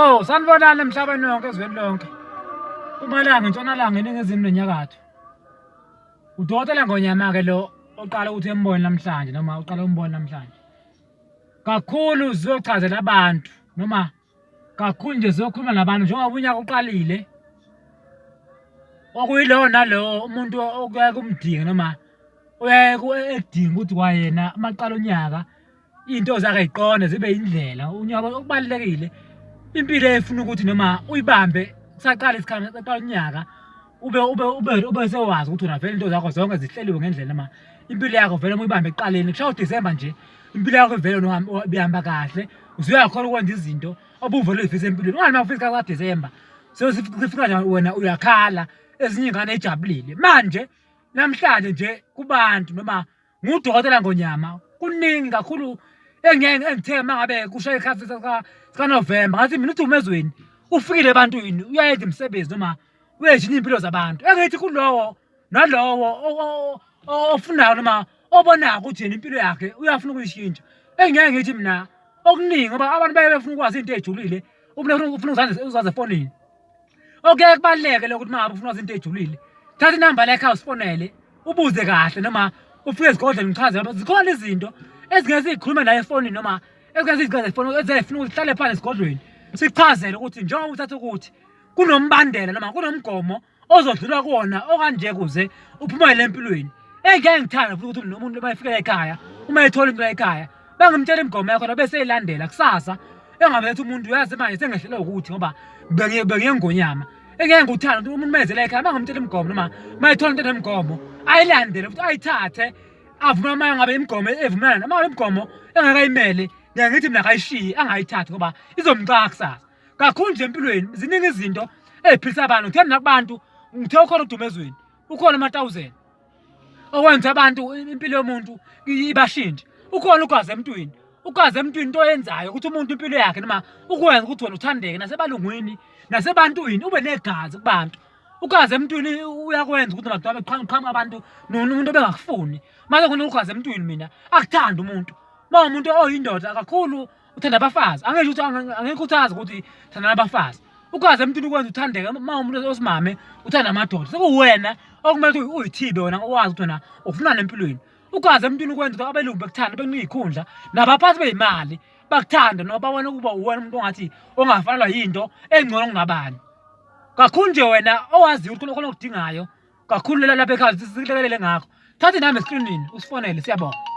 Oh, sanibonani emhlabeni wonke ezweni lonke. Mpumalanga, intshonalanga, iningizimu nenyakatho. Udokotela Ngonyama-ke lo oqala ukuthi embone namhlanje noma uqala umbone namhlanje. Kakhulu zizochazela abantu noma kakhulu nje zizokhuluma nabantu njengoba unyaka uqalile. Okuyilowo nalowo umuntu okuyaye kumdinge noma uyaye ekudinga ukuthi kwayena uma kuqala unyaka iy'nto zakhe yiqonde zibe yindlela unyaka okubalulekile impilo efuna ukuthi noma uyibambe kusaqala isikhathi kusaqala unyaka ube ube ube ube sewazi ukuthi wena vele into zakho zonke zihleliwe ngendlela noma impilo yakho vele uma uyibambe ekuqaleni kushaya uDisemba nje impilo yakho vele ibihamba kahle usuyakhona ukwenza izinto obuvele uyifisa empilweni ungani uma ufika kwaDisemba sesifika nje wena uyakhala ezinye iy'ngane ejabulile manje namhlanje nje kubantu noma ngudokotela Ngonyama kuningi kakhulu engeke engithe uma ngabe kushaye isikhathi sikaNovemba ngathi mina uthi umezweni ufikile ebantwini uyayenza imisebenzi noma uyayishintsha iy'mpilo zabantu engithi kulowo nalowo ofunayo noma obonayo ukuthi yena impilo yakhe uyafuna ukuyishintsha engeke ngithi mina okuningi ngoba abantu baye befuna ukwazi into ejulile umuntu ufuna uzazi efonini Okuyaye kubaluleke lokho ukuthi uma ngabe ufuna wazi into ejulile, thatha inamba la ekhaya usifonele, ubuze kahle noma ufike ezigodlweni uchaze ngoba zikhona izinto ezingeke sizikhulume naye efonini noma ezingeke sizichaze efonini ezifuna ukuthi sihlale phansi esigodlweni sichazele ukuthi njengoba uthatha ukuthi kunombandela noma kunomgomo ozodlula kuwona okanje kuze uphumelele empilweni. Engeke ngithande futhi ukuthi nomuntu uma efika ekhaya uma ethola into ekhaya bangimtshela imigomo yakhona bese eyilandela kusasa engabe ethi umuntu uyazi manje sengehlelwe ukuthi ngoba bengiyengonyama engeke ngikuthanda ukuthi umuntu mezela ekhaya bangimtshela imigomo noma mayethola into enemigomo ayilandele futhi ayithathe avume uma ngabe imigomo evumelana noma ngabe imigomo engakayimele ngeke ngithi mina akayishiye angayithathi ngoba izomxaka kusasa kakhulu nje empilweni ziningi izinto ey'philisa abantu ngithe mina kubantu ngithe ukhona ukuduma ezweni ukhona amatawuzeni okwenza abantu impilo yomuntu ibashintshe ukhona ugazi emntwini ugazi emntwini into oyenzayo ukuthi umuntu impilo yakhe noma ukwenza ukuthi wena uthandeke nasebalungwini nasebantwini ube negazi kubantu ugazi emntwini uyakwenza ukuthi noma kuthiwa beqhamuka abantu nomuntu obengakufuni mase khona ugazi emntwini mina akuthandi umuntu uma umuntu oyindoda kakhulu uthanda abafazi angisho ukuthi angikhuthazi ukuthi thanda abafazi ukwazi emntwini ukwenza uthandeke uma umuntu osimame uthanda amadoda sekuwena okumele ukuthi uyithibe wena owazi ukuthi wena ufunani empilweni ukwazi emntwini ukwenza ukuthi abelungu bekuthanda bekunika iy'khundla nabaphathi bey'mali bakuthande noma babone ukuba uwena umuntu ongathi ongafanelwa yinto engcono kunabani kakhulu nje wena owaziyo ukuthi khona okudingayo kakhulu lapha ekhaya silekelele ngakho thatha inamba eskrinini usifonele siyabonga.